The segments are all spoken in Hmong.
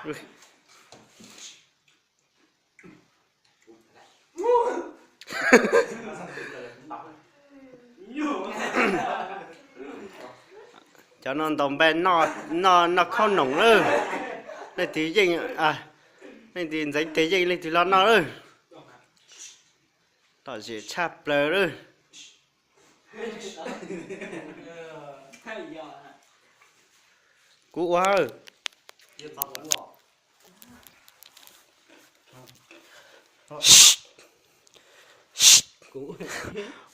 Cov no ntaus npaj noj, noj khaub noom lawm. Leej twg yeej, leej twg ntxeev tes yeej leej twg los noj lawm. Lom zem tshaj plaws lawm. Kuv ua.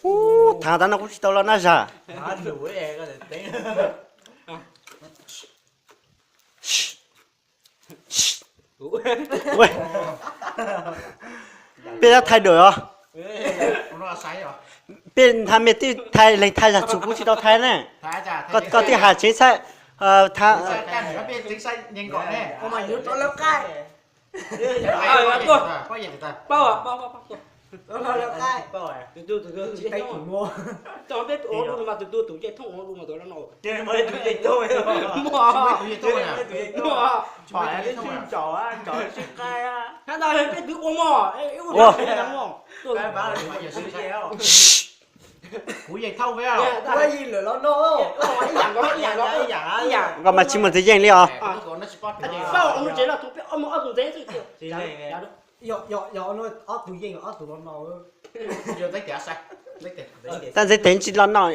Ub, thav tas no kuv tsis tau los noj zag. Peb thaij duam os. Peb nthab me twb thaij leeg thaij zag txug kuv tsis tau thaij ne. Koj twb has tsev xaib, thav. Kuv yeej thauj, koj mas tsis muaj tus yeej li os. Tab ntxeb tes tsis los noj.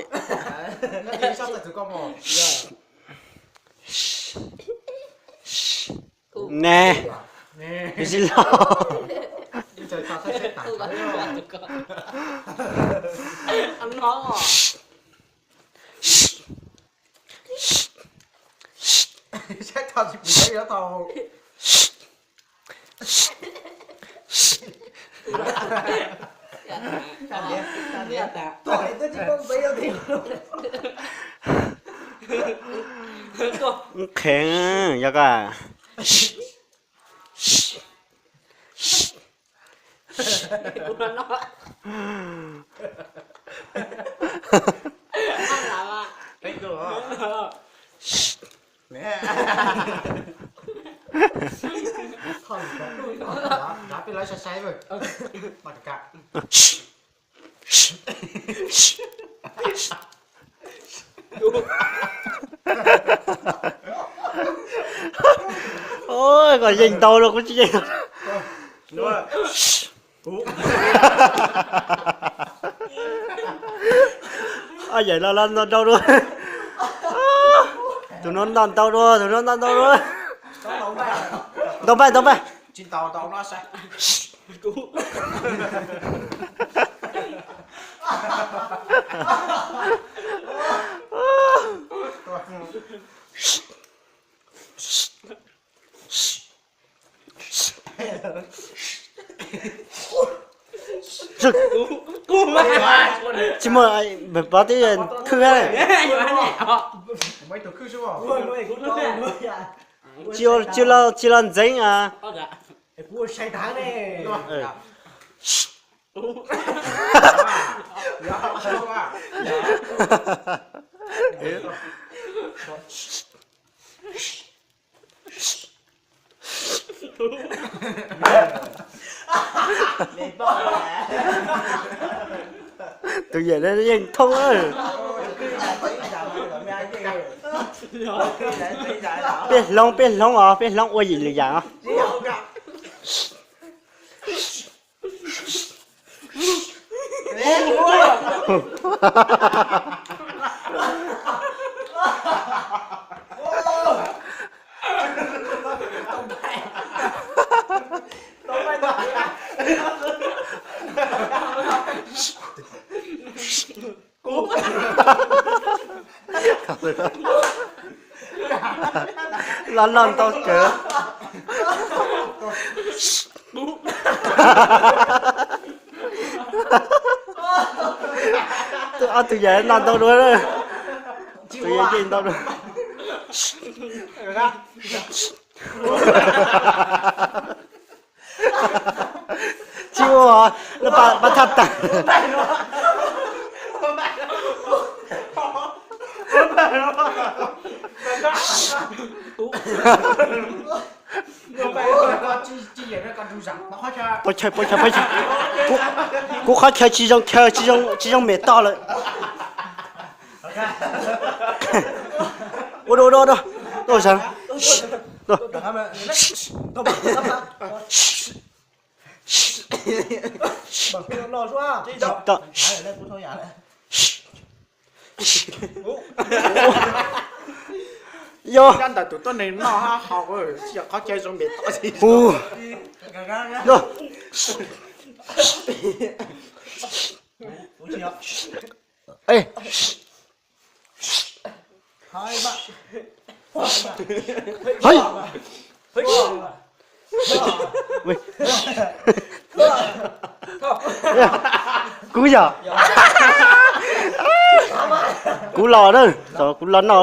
Ne, tsis los. Qhev yog koj. Oj, koj yeej ntau los kuv tsis yeej. Yam no los ntau dua. Tus no noj ntau dua, tus no noj ntau dua. Ntau npaij, ntau npaij. Tsis muaj, pov twb khwb. Tsis los ntxeev. Tus yawm no yeej thoob. Peb hloov, peb hloov os, peb hloov ua yim lwm yam os. Los noj ntau kawg. Ob tug yawm noj ntau dua. Tus yawm yeej ntau dua. Tsis ua, pab thaj tag. Pov chaw, pov chaw, pov chaw. Kuv, kuv qhov chaw tsis zoo chaw, tsis zoo, tsis zoo mem toj lawm. Ua dua, ua dua, ua dua, ua dua. Yog ntawm tus tuab neeg noj hab haus, qhov chaw zoo mem toj. Kuv yog, kuv los na, kuv los no.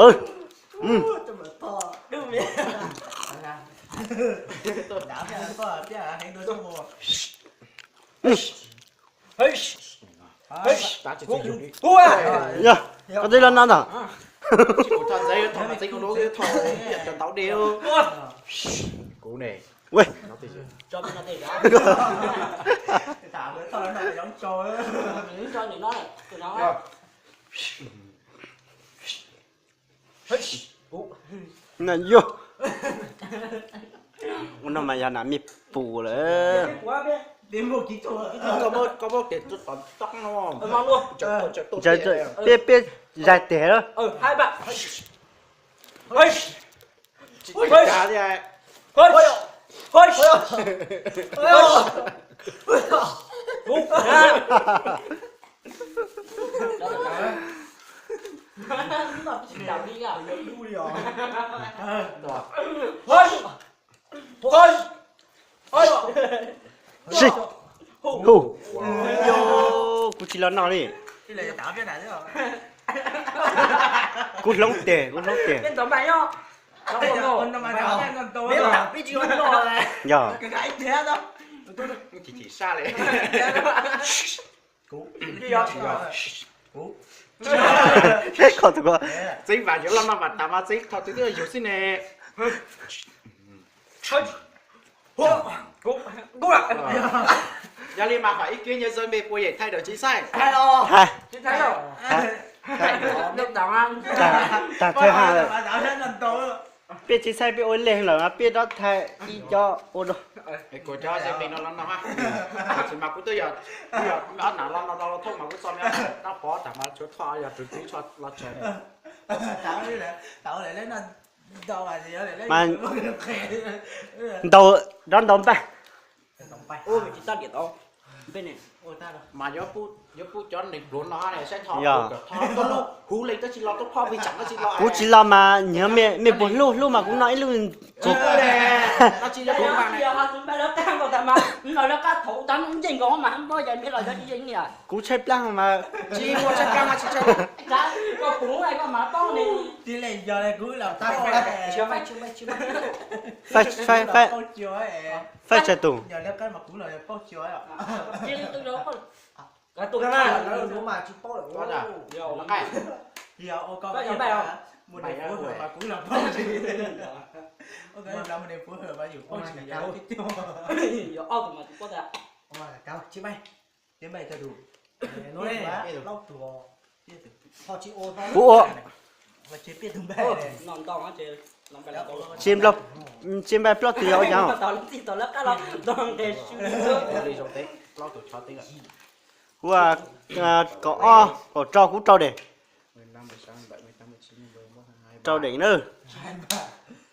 Yog, koj twb los no ntag. Ua, no yog, ua no mas yog nam mij pus lawm. Peb, peb zais tes lawm. Hu, kuv tsis los noj li. Kuv hloov tes, kuv hloov tes. Yog. Koj tus ko, txeeb vas yuav los noj vas tas mas txeeb thaum twg twb yog yus xwb ne. Yog li mas hom ib kib nyob zoo me puas yeem thaij daim tsis xaij. Tag thawj ha lawm. Peb tsis xaij peb ua leg lawm mas peb rov thaij ib co ua dua. Kuv cov ze me no los no ha. Tab sis mas kuv twb yog, kuv yog ob nam los no los thooj mas kuv txo me no pov tas mas tshuav thoj yog tus txiv tsho los tsev. Mas ntau, rov ntau npaj. Mas yuav pub cov neeg pluav no saib tho, huv leej tab sis los tub phoj pig tsam tab sis los. Kuv tsis los mas nyiam mej puas hlub, hlub mas kuv noj ib lub. Kuv tshaib plab mas. Faib tsawg tus. Kuv ua. Tsis npaj plaub tus yog ua cas? Kuv, kaum ob, kaum rau, kuv rau dem. Rau dem na.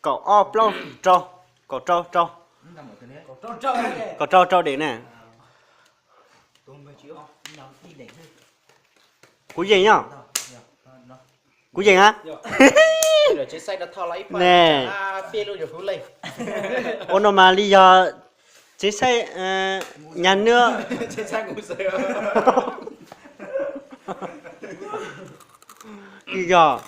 Kaum ob, plaub, rau, kaum rau, rau. Kaum rau, rau dem na. Kuv yeej os. Kuv yeej a. Ne. Ua no mas li yog tsev saib nyag nwb. Yog.